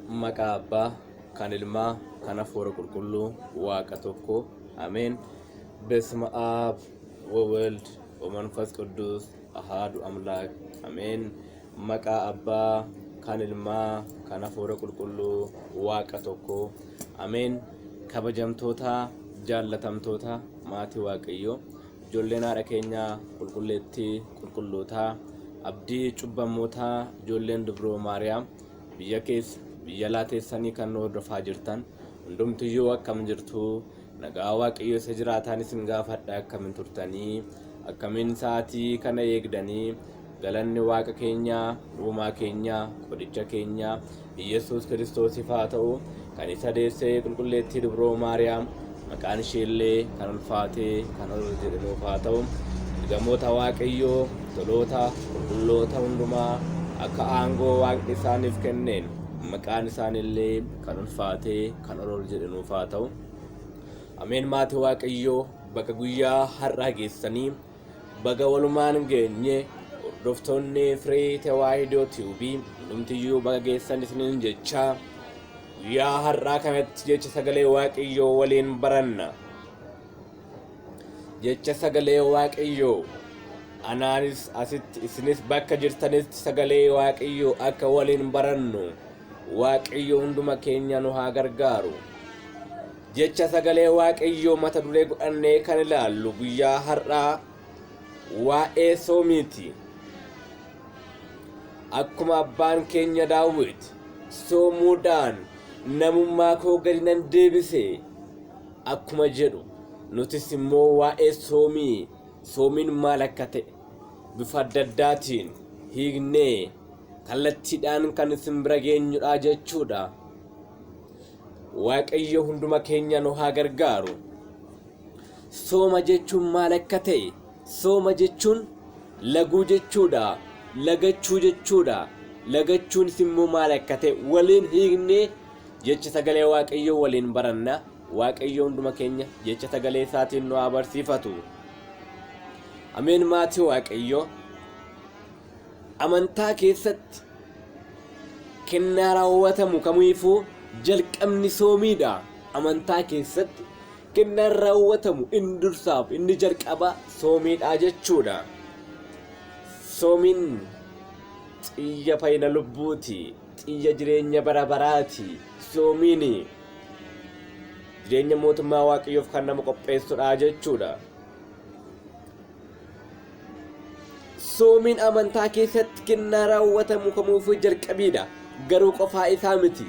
Maqaa Abbaa, kan Ilmaa, kan Hafuura Qulqulluu, Waaqa tokko. Ameen. በስመ አብ ወወልድ ወመንፈስ ቅዱስ አሃዱ አምላክ አሜን። Maqaa Abbaa, kan Ilmaa, kan Hafuura Qulqulluu, Waaqa tokko. Ameen. Kabajamtoota, jaallatamtoota maatii Waaqayyoo, ijoolleen haadha keenyaa qulqulleettii qulqullootaa, abdii cubbamootaa, ijoolleen dubroo Maariyaam, biyya keessa biyya alaa teessanii kan nu hordofaa jirtan hundumtiyyuu akkam jirtu? Nagaa Waaqayyo isa jiraataan isin gaafadha. Akkamin turtanii? Akkamiin sa'aatii kana eegdanii? Galanni Waaqa keenyaa, uumaa keenyaa, qodicha keenyaa Iyyasuus Kiristoosiif haa ta'u. Kan isa deessee qulqulleettii dubroo Maariyaam maqaan isheellee kan ulfaatee kan ol jedhe nuuf haa ta'u. Ergamoota Waaqayyoo, toloota, qulqulloota hundumaa akka aangoo Waaqni isaaniif kenneen maqaan isaaniillee kan ulfaatee kan ol ol jedhe nuuf haa ta'u. Ameen. Maatii Waaqayyoo, baga guyyaa har'aa geessanii, baga walumaan geenye. Hordoftoonni Firii Tewaahidoo Tiyuubii hundumtiyyuu baga geessan isiniin jechaa, guyyaa har'aa kanatti jecha sagalee Waaqayyoo waliin baranna. Jecha sagalee Waaqayyoo anaanis asitti, isinis bakka jirtanitti sagalee Waaqayyoo akka waliin barannu Waaqayyo hunduma keenya nu haa gargaaru. Jecha sagalee Waaqayyoo mata duree godhannee kan ilaallu guyyaa har'aa waa'ee soomiiti. Akkuma abbaan keenya Daawit "Soomuudhaan namummaa koo gadi nan deebise" akkuma jedhu, nutis immoo waa'ee soomii, soomiin maal akka ta'e bifa adda addaatiin hiiknee kallattiidhaan kan isin bira geenyudha jechuudha. Waaqayyo hunduma keenya nu haa gargaaru. Sooma jechuun maal akka ta'e, sooma jechuun laguu jechuudha, lagachuu jechuudha. Lagachuunis immoo maal akka ta'e waliin hiiknee jecha sagalee Waaqayyoo waliin baranna. Waaqayyo hunduma keenya jecha sagalee isaatiin nu haa barsiifatu. Ameen. Maatii Waaqayyoo, amantaa keessatti kennaa raawwatamu kamiifuu jalqabni soomiidha. Amantaa keessatti kennaan raawwatamu inni dursaaf inni jalqaba soomiidha jechuudha. Soomiin xiyya fayyina lubbuuti, xiyya jireenya bara baraati. Soomiin jireenya mootummaa Waaqayyoof kan nama qopheessudha jechuudha. Soomiin amantaa keessatti kennaa raawwatamu kamuufuu jalqabiidha. Garuu qofaa isaa miti.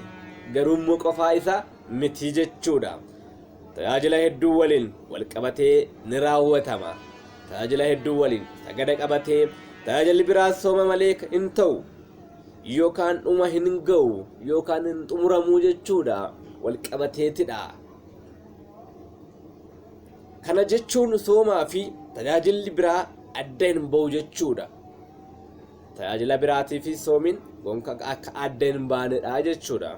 Garuu immoo qofaa isaa miti jechuudha. Tajaajila hedduu waliin wal qabatee ni raawwatama. Tajaajila hedduu waliin sagada qabatee tajaajilli biraa sooma malee hin ta'u. Yookaan dhuma hin ga'u yookaan hin xumuramuu jechuudha. Wal qabateetidha. Kana jechuun soomaa fi tajaajilli biraa adda hin ba'u jechuudha. Tajaajila biraatii fi soomiin gonka akka adda hin baanedha jechuudha.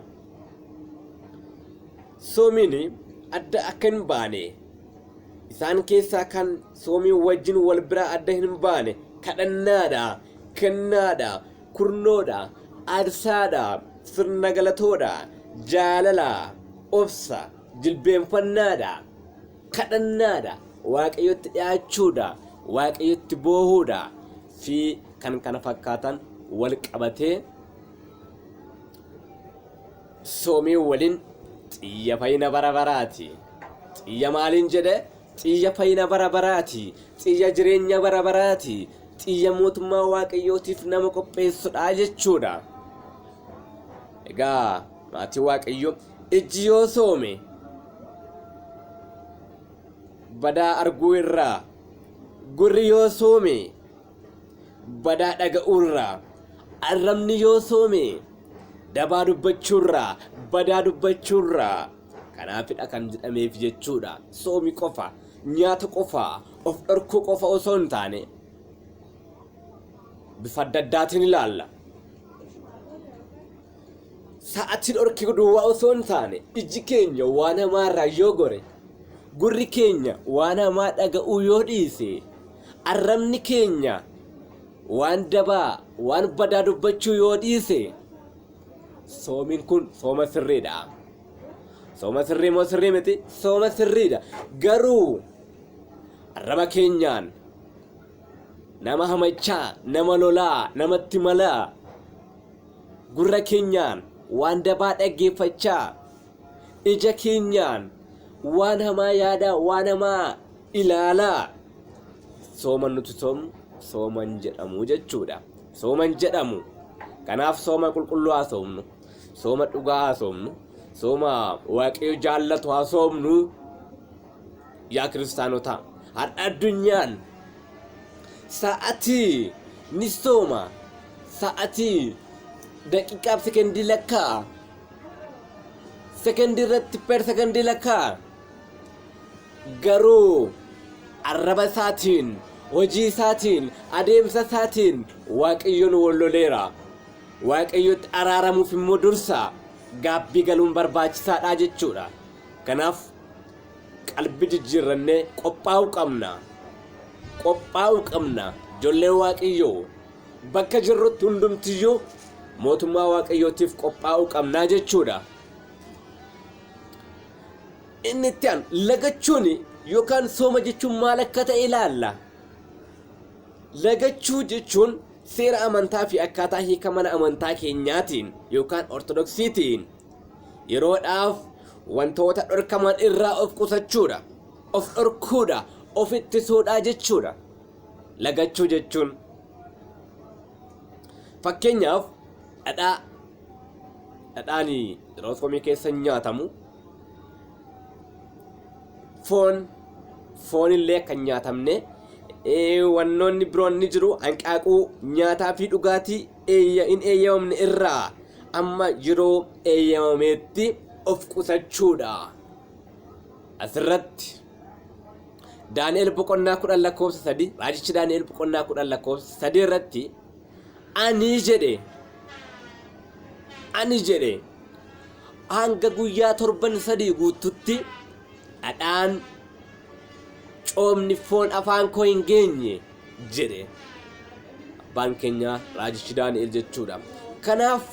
Soomiin adda akka hin baane isaan keessaa kan soomii wajjin wal biraa adda hin baane kadhannaadha, kennaadha, kurnoodha, aarsaadha, sirna galatoodha, jaalala, obsa, jilbeenfannaadha, kadhannaadha, Waaqayyotti dhiyaachuudha, Waaqayyotti boohuudha fi kan kana fakkaatan wal qabatee soomii waliin xiyya fayyina bara baraati. Xiyya maaliin jedhe? Xiyya fayyina bara baraati. Xiyya jireenya bara baraati. Xiyya mootummaa Waaqayyootiif nama qopheessudha jechuudha. Egaa maatii Waaqayyoo, ijji yoo soome badaa arguu irraa, gurri yoo soome badaa dhaga'uu irraa, arrabni yoo soome dabaa dubbachuu irraa, badaa dubbachuu irraa, kanaafidha kan jedhameef jechuudha. Soomi qofa nyaata qofa, of dhorkuu qofa osoo hin taane bifa adda addaatiin ilaalla. Sa'atii dhorkii duwwaa osoo hin taane, iji keenya waan hamaa irraa yoo gore, gurri keenya waan hamaa dhaga'uu yoo dhiise, arrabni keenya waan dabaa, waan badaa dubbachuu yoo dhiise, Soomiin kun sooma sirriidha. Sooma sirrii moo sirrii miti? Sooma sirriidha. Garuu arraba keenyaan nama hamachaa, nama lolaa, namatti malaa, gurra keenyaan waan dabaa dhaggeeffachaa, ija keenyaan waan hamaa yaadaa, waan hamaa ilaalaa sooma nuti soomnu sooma hin jedhamu jechuudha. Sooma hin jedhamu. Kanaaf sooma qulqulluu haa soomnu. Sooma dhugaa haa soomnu. Sooma Waaqayyo jaallatu haa soomnu. Yaa kiristaanotaa, har'a addunyaan sa'atii ni sooma. Sa'atii daqiiqaaf sekendii lakkaa'a. Sekendii irratti per sekendii lakkaa'a. Garuu arraba isaatiin, hojii isaatiin, adeemsa isaatiin Waaqayyoon wal loleera. Waaqayyotti araaramuuf immoo dursa gaabbii galuun barbaachisaadha jechuudha. Kanaaf qalbii jijjiirrannee qophaa'uu qabna. Qophaa'uu qabna. Ijoollee Waaqayyoo bakka jirrutti hundumtiyyuu mootummaa Waaqayyootiif qophaa'uu qabnaa jechuudha. Inni itti aanu lagachuun yookaan sooma jechuun maal akka ta'e ilaalla. Lagachuu jechuun seera amantaa fi akkaataa hiika mana amantaa keenyaatiin yookaan ortodoksiitiin yeroodhaaf wantoota dhorkaman irraa of qusachuudha, of dhorkuudha, of ittisuudha jechuudha. Lagachuu jechuun fakkeenyaaf dhadhaa dhadhaan yeroo soomii keessa hin nyaatamu. Foon foon illee akka hin nyaatamne wannoonni biroon ni jiru hanqaaquu nyaataa fi dhugaatii hin eeyyamamne irraa amma yeroo eeyyamameetti of qusachuudha. Asirratti Daani'el boqonnaa 10 lakkoofsa 3 raajichi Daani'el boqonnaa 10 lakkoofsa 3 irratti ani jedhe ani jedhe hanga guyyaa torban sadii guuttutti dhadhaan coomni foon afaan koo hin geenye jedhe abbaan keenya raajichi Daani'el jechuudha. Kanaaf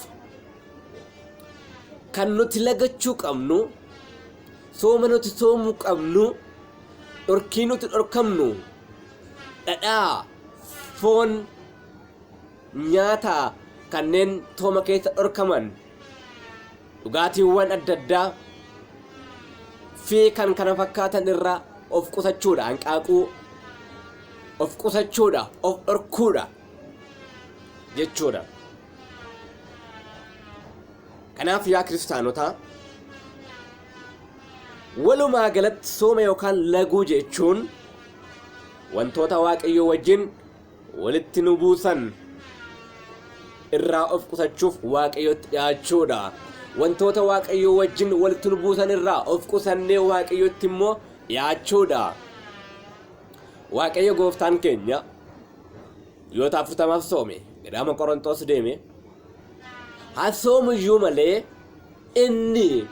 kan nuti lagachuu qabnu sooma nuti soomuu qabnu dhorkii nuti dhorkamnu dhadhaa foon nyaata kanneen tooma keessa dhorkaman dhugaatiiwwan adda addaa fi kan kana fakkaatan irraa of qusachuudha hanqaaquu of qusachuudha of dhorkuudha jechuudha. Kanaaf yaa kiristaanotaa walumaa galatti sooma yookaan laguu jechuun wantoota Waaqayyoo wajjin walitti nu buusan irraa of qusachuuf Waaqayyotti dhiyaachuudha. Wantoota Waaqayyoo wajjin walitti nu buusan irraa of qusannee Waaqayyotti immoo dhiyaachuudha. Waaqayyo gooftaan keenya guyyoota afurtamaaf soome gadaama Qoronxoos deeme. Haa soomu iyyuu malee inni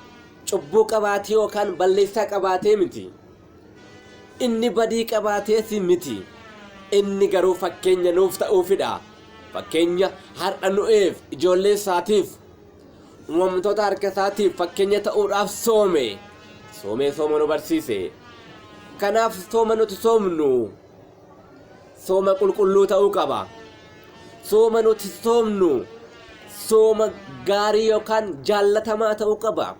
cubbuu qabaatee yookaan balleessaa qabaatee miti. Inni badii qabaatees miti. Inni garuu fakkeenya nuuf ta'uufidha. Fakkeenya har'a nu'eef, ijoollee isaatiif, uumamtoota harka isaatiif fakkeenya ta'uudhaaf soome. Soomee sooma nu barsiise. Kanaaf sooma nuti soomnu sooma qulqulluu ta'uu qaba. Sooma nuti soomnu sooma gaarii yookaan jaallatamaa ta'uu qaba.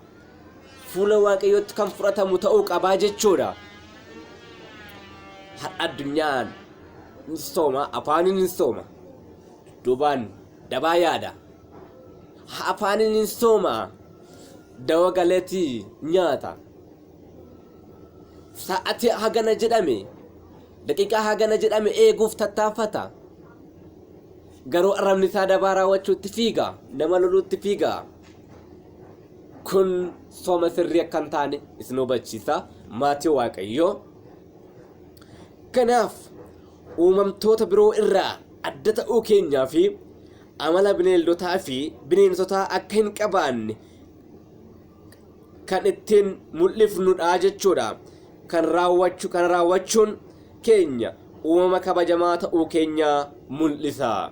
Fuula Waaqayyootti kan fudhatamu ta'uu qabaa jechuudha. Har'a addunyaan ni sooma, afaaniin ni sooma. Dudduubaan dabaa yaada. Afaaniin ni sooma, dawa galeetii nyaata. Sa'atii hagana jedhame, daqiiqaa hagana jedhame eeguuf tattaaffata. Garuu arrabni isaa dabaa raawwachuutti fiiga, nama loluutti fiiga. Kun sooma sirrii akka hin taane isin hubachiisa maatii Waaqayyoo. Kanaaf uumamtoota biroo irraa adda ta'uu keenyaa fi amala bineeldotaa fi bineensotaa akka hin qabaanne kan ittiin mul'ifnudha jechuudha. Kan raawwachu kan raawwachuun keenya uumama kabajamaa ta'uu keenya mul'isa.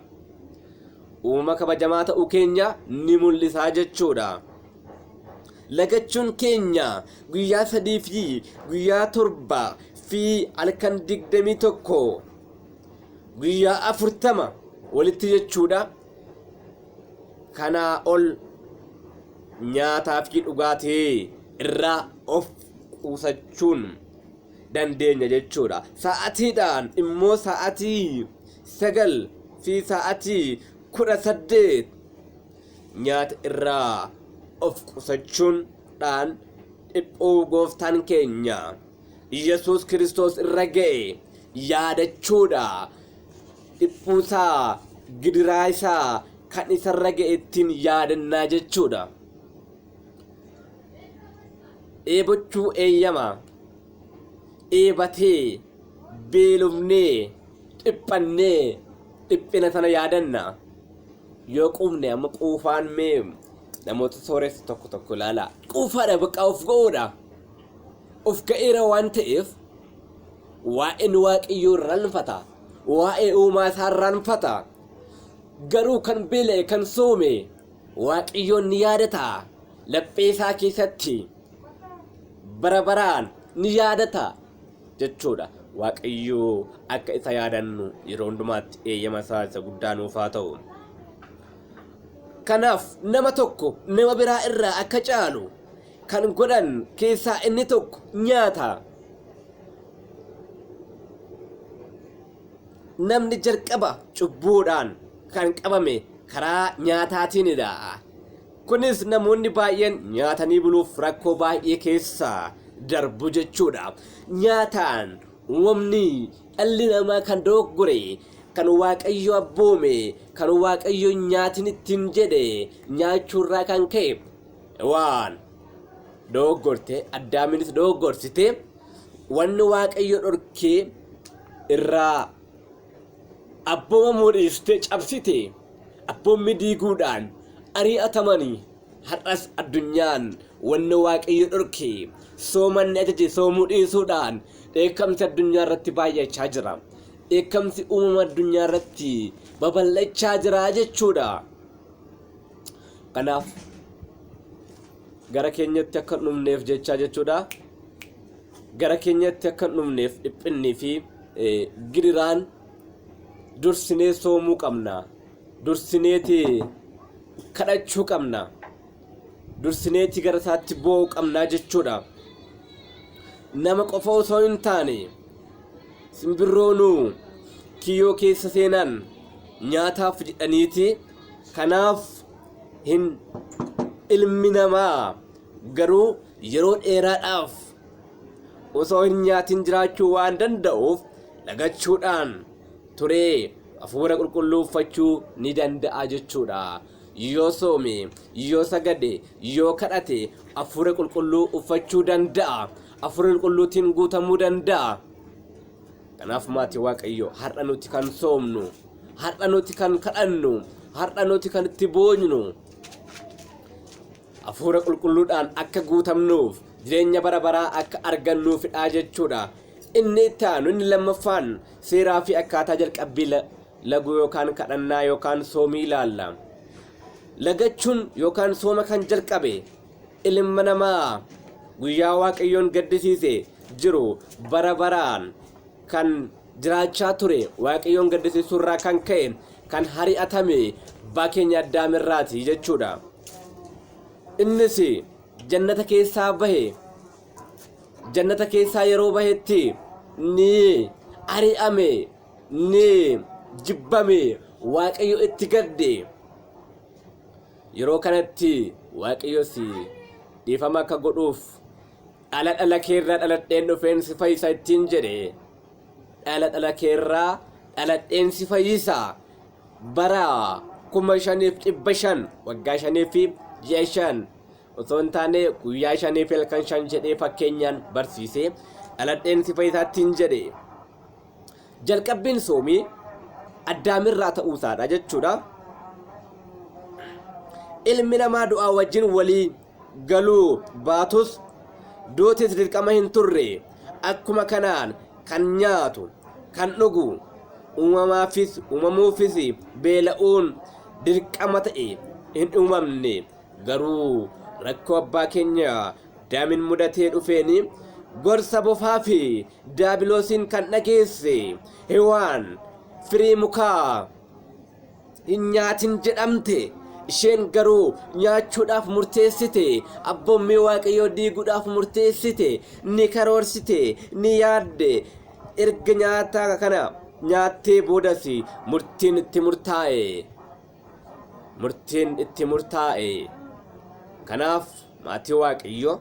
Uumama kabajamaa ta'uu keenya ni mul'isaa jechuudha. Lagachuun keenya guyyaa 3 fi guyyaa 7 fi halkan 21 guyyaa 40 walitti jechuudha. Kanaa ol nyaataa fi dhugaatii irraa of qusachuun dandeenya jechuudha. Sa'atiidhaan immoo sa'atii 9 fi sa'atii 18 nyaata irraa of qusachuun dhaan dhiphuu gooftaan keenya Yesuus Kiristoos irra ga'e yaadachuudha. Dhiphuu isaa, gidiraa isaa kan isarra ga'e ittiin yaadannaa jechuudha. Dheebochuu eeyyama. Dheebatee, beelofnee, dhiphannee dhiphina sana yaadanna. Yoo quufne amma quufaan mee namoota sooressa tokko tokko ilaala. Quufaadha bakka of ga'uudha. Of ga'eera waan ta'eef waa'een Waaqayyoo irraanfata. Waa'ee uumaa isaa irraanfata. Garuu kan beela'e kan soome Waaqayyoon ni yaadata. Laphee isaa keessatti bara baraan ni yaadata jechuudha. Waaqayyo akka isa yaadannu yeroo hundumaatti eeyyama isaa isa guddaa nuuf haa ta'u. Kanaaf nama tokko nama biraa irraa akka caalu kan godhan keessaa inni tokko nyaata. Namni jalqaba cubbuudhaan kan qabame karaa nyaataatiinidha. Kunis namoonni baay'een nyaatanii buluuf rakkoo baay'ee keessa darbu jechuudha. Nyaataan uumamni dhalli namaa kan dogoggore, kan Waaqayyo abboome, kan Waaqayyo hin nyaatin ittiin jedhe nyaachuurraa kan ka'e waan dogoggorte, Addaaminis dogoggorsite, wanni Waaqayyo dhorkee irraa abboomamuu dhiiste cabsite abboommi diiguudhaan ari'atamanii har'as addunyaan wanni Waaqayyo dhorke soomanni ajaje soomuu dhiisuudhaan dheekkamsi addunyaa irratti baay'achaa jira. Dheekkamsi uumama addunyaa irratti babal'achaa jira jechuudha. Kanaaf gara keenyatti akka hin dhufneef jechaa jechuudha. Gara keenyatti akka hin dhufneef dhiphinnii fi gidiraan dursinee soomuu qabna. Dursineeti kadhachuu qabna. Dursineeti gara isaatti boo'uu qabna jechuudha. Nama qofa osoo hin taane simbirroonuu kiyyoo keessa seenan nyaataaf jedhaniiti. Kanaaf hin ilmi namaa garuu yeroo dheeraadhaaf osoo hin nyaatin jiraachuu waan danda'uuf lagachuudhaan turee hafuura qulqulluu uffachuu ni danda'a jechuudha. Yoo soome, yoo sagade, yoo kadhate hafuura qulqulluu uffachuu danda'a. Hafuura qulqulluutiin guutamuu danda'a. Kanaaf maatii Waaqayyoo har'a nuti kan soomnu, har'a nuti kan kadhannu, har'a nuti kan itti boonynu hafuura qulqulluudhaan akka guutamnuuf jireenya bara baraa akka argannuufidha jechuudha. Inni itti aanu inni lammaffaan seeraa fi akkaataa jalqabbii laguu yookaan kadhannaa yookaan soomii ilaalla. Lagachuun yookaan sooma kan jalqabe ilma namaa guyyaa Waaqayyoon gaddisiise jiru bara baraan kan jiraachaa ture Waaqayyoon gaddisiisuu irraa kan ka'e kan hari'atame abbaa keenya Addaam irraati jechuudha. Innis jannata keessaa bahe. Jannata keessaa yeroo bahetti ni ari'ame, ni jibbame, Waaqayyo itti gadde. Yeroo kanatti Waaqayyos dhiifama akka godhuuf dhala dhala keerraa dhaladheen dhufeen si fayyisa ittiin jedhe. Dhala dhala keerraa dhaladheen si fayyisa. Bara 5500 waggaa shanii fi ji'a 5 osoo hin taane guyyaa shanii fi halkan 5 jedhee fakkeenyaan barsiise. Dhaladheen si fayyisa ittiin jedhe. Jalqabbiin soomii Addaamirraa ta'uusaadha jechuudha. Ilmi namaa du'aa wajjin walii galuu baatus duutis dirqama hin turre. Akkuma kanaan kan nyaatu, kan dhugu, uumamaafis uumamuufis beela'uun dirqama ta'e hin uumamne. Garuu rakkoo abbaa keenya Addaamin mudatee dhufeen gorsa bofaa fi daabiloosiin kan dhageesse Hewaan firii mukaa hin nyaatin jedhamte. Isheen garuu nyaachuudhaaf murteessite. Abboommii Waaqayyoo diiguudhaaf murteessite. Ni karoorsite, ni yaadde. Erga nyaata kana nyaattee boodas murtiin itti murtaa'e. Murtiin itti murtaa'e. Kanaaf maatii Waaqayyoo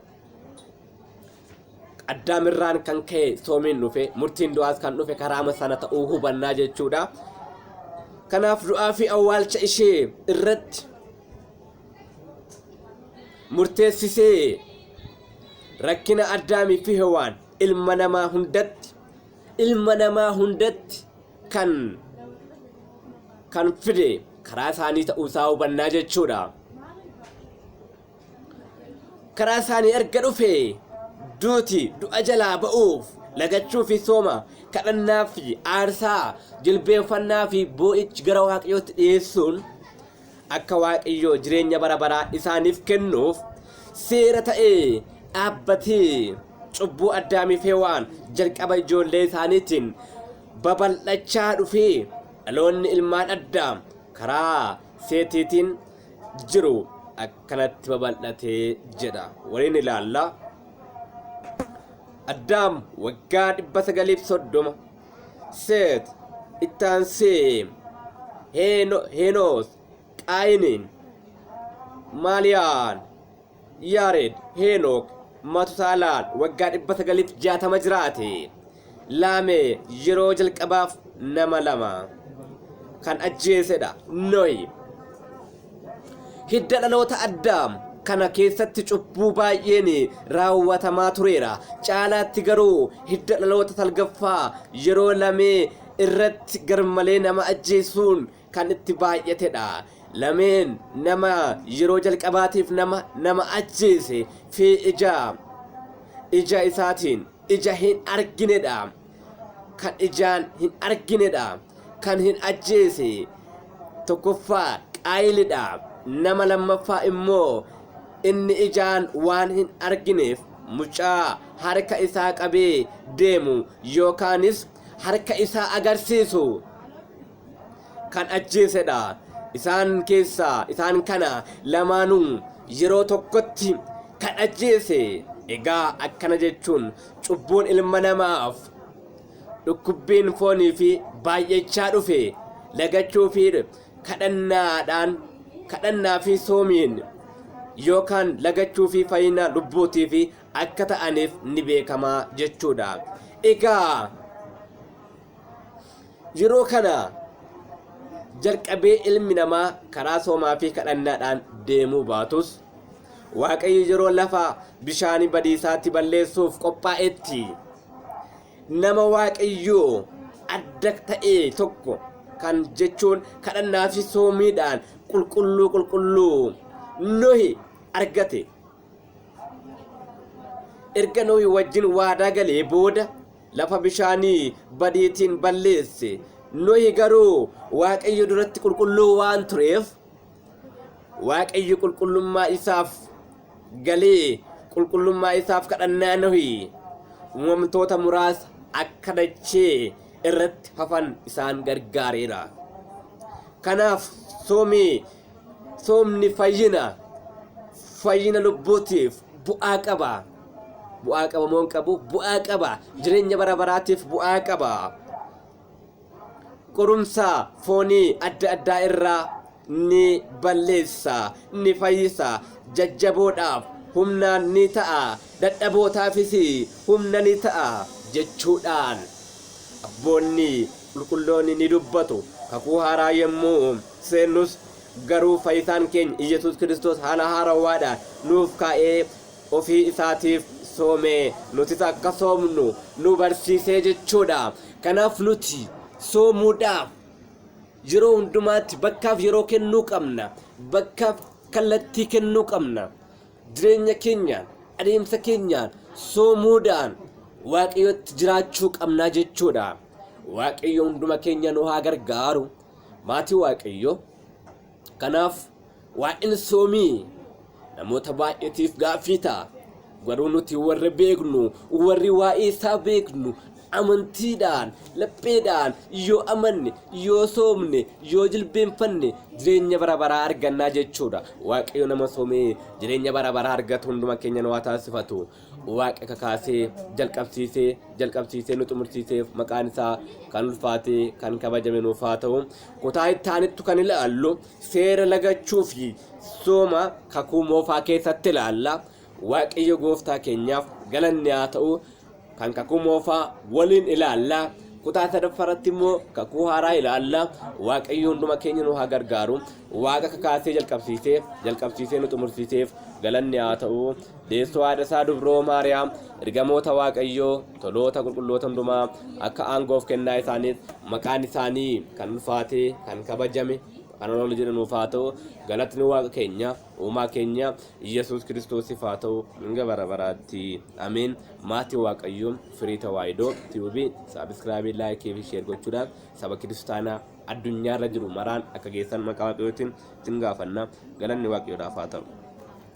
Addaamirraan kan ka'e soomiin dhufe, murtiin du'aas kan dhufe karaama sana ta'uu hubannaa jechuudha. Kanaaf du'aa fi awwaalcha ishee irratti murteessisee rakkina Addaamii fi Hewaan ilma namaa hundatti ilma namaa hundatti kan kan fide karaa isaanii ta'uu isaa hubannaa jechuudha. Karaa isaanii erga dhufe duuti du'a jalaa ba'uuf lagachuu fi sooma kadhannaa fi aarsaa jilbeenfannaa fi boo'ichi gara Waaqayyootti dhiyeessuun akka Waaqayyo jireenya bara baraa isaaniif kennuuf seera ta'ee dhaabbatee cubbuu Addaamii fi Hewaan jalqaba ijoollee isaaniitiin babal'achaa dhufee dhaloonni ilmaan Addaam karaa Seetiitiin jiru akkanatti babal'ate jedha. Waliin ilaalla. Addaam waggaa 930, Seet itti aansee Heenoos, Qaayiniin, Maaliyaan, Yaared, Heenook, Matusaalaan waggaa 960 jiraate. Laamee yeroo jalqabaaf nama lama kan ajjeesedha. Nohi. Hidda dhaloota Addaam kana keessatti cubbuu baay'een raawwatamaa tureera. Caalaatti garuu hidda dhaloota salgaffaa yeroo lamee irratti garmalee nama ajjeesuun kan itti baay'atedha. Lameen nama yeroo jalqabaatiif nama nama ajjeese fi ija ija isaatiin ija hin arginedha. Kan ijaan hin arginedha. Kan hin ajjeese tokkoffaa Qaayilidha. Nama lammaffaa immoo inni ijaan waan hin argineef mucaa harka isaa qabee deemu yookaanis harka isaa agarsiisu kan ajjeesedha. Isaan keessaa isaan kana lamaanuu yeroo tokkotti kan ajjeese. Egaa akkana jechuun cubbuun ilma namaaf dhukkubbiin foonii fi baay'achaa dhufe lagachuu fi kadhannaadhaan kadhannaa fi soomiin yookaan lagachuu fi fayyina lubbuutii fi akka ta'aniif ni beekama jechuudha. Egaa Yeroo kana jalqabee ilmi namaa karaa soomaa fi kadhannaadhaan deemuu baatus, Waaqayyo yeroo lafa bishaanii badiisaatti balleessuuf qophaa'etti nama Waaqayyoo adda ta'e tokko kan jechuun kadhannaa fi soomiidhaan qulqulluu qulqulluu Nohi argate. Erga Nohi wajjin waadaa galee booda lafa bishaanii badiitiin balleesse. Nohi garuu Waaqayyo duratti qulqulluu waan tureef, Waaqayyo qulqullummaa isaaf galee qulqullummaa isaaf kadhannaa Nohi uumamtoota muraasa akka dachee irratti hafan isaan gargaareera. Kanaaf soomii soomni fayyina fayyina lubbuutiif bu'aa qaba. Bu'aa qaba moo hin qabu? Bu'aa qaba. Jireenya bara baraatiif bu'aa qaba. Qorumsa foonii adda addaa irraa ni balleessa, ni fayyisa. Jajjaboodhaaf humnaan ni ta'a, dadhabootaafis humna ni ta'a jechuudhaan abboonni qulqulloonni ni dubbatu. Kakuu haaraa yommuu seennus garuu fayyisaan keenya Iyyasuus Kiristoos haala haarawaadhaan nuuf kaa'ee ofii isaatiif soomee nutis akka soomnu nu barsiisee jechuudha. Kanaaf nuti soomuudhaaf yeroo hundumaatti bakkaaf yeroo kennuu qabna. Bakkaaf kallattii kennuu qabna. Jireenya keenyaan, adeemsa keenyaan soomuudhaan Waaqayyotti jiraachuu qabna jechuudha. Waaqayyo hunduma keenya nu haa gargaaru. Maatii Waaqayyoo. Kanaaf waa'een soomii namoota baay'eetiif gaaffii ta'a. Garuu nuti warri beeknu, warri waa'ee isaa beeknu, amantiidhaan, lapheedhaan yoo amanne, yoo soomne, yoo jilbeenfanne jireenya bara baraa argannaa jechuudha. Waaqayyo nama soomee jireenya bara baraa argatu hunduma keenya nu haa taasifatu. Waaqa kakaasee jalqabsiisee jalqabsiisee nu xumursiiseef maqaan isaa kan ulfaatee kan kabajame nuuf haa ta'u. Kutaa itti aanittu kan ilaallu seera lagachuu fi sooma kakuu moofaa keessatti ilaalla. Waaqayyo gooftaa keenyaaf galanni haa ta'u. Kan kakuu moofaa waliin ilaalla. Kutaa sadaffaratti immoo kakuu haaraa ilaalla. Waaqayyo hunduma keenya nu haa gargaaru. Waaqa kakaasee jalqabsiisee jalqabsiisee nu xumursiiseef galanni haa ta'u. Deessoo haadha isaa dubroo Maariyaam, ergamoota Waaqayyoo, toloota qulqulloota hundumaa akka aangoof kennaa isaaniis maqaan isaanii kan ulfaatee kan kabajame kan ol jedhu nuuf haa ta'u. Galatni Waaqa keenya uumaa keenya Iyyasuus Kiristoosiif haa ta'u hanga bara baraatti. Ameen. Maatii Waaqayyoo Firii Tawaahidoo Tiyuubii subscribe, like fi share gochuudhaan saba kiristaanaa addunyaarra jiru maraan akka geessan maqaa Waaqayyootiin isin gaafanna. Galanni Waaqayyoodhaaf haa ta'u.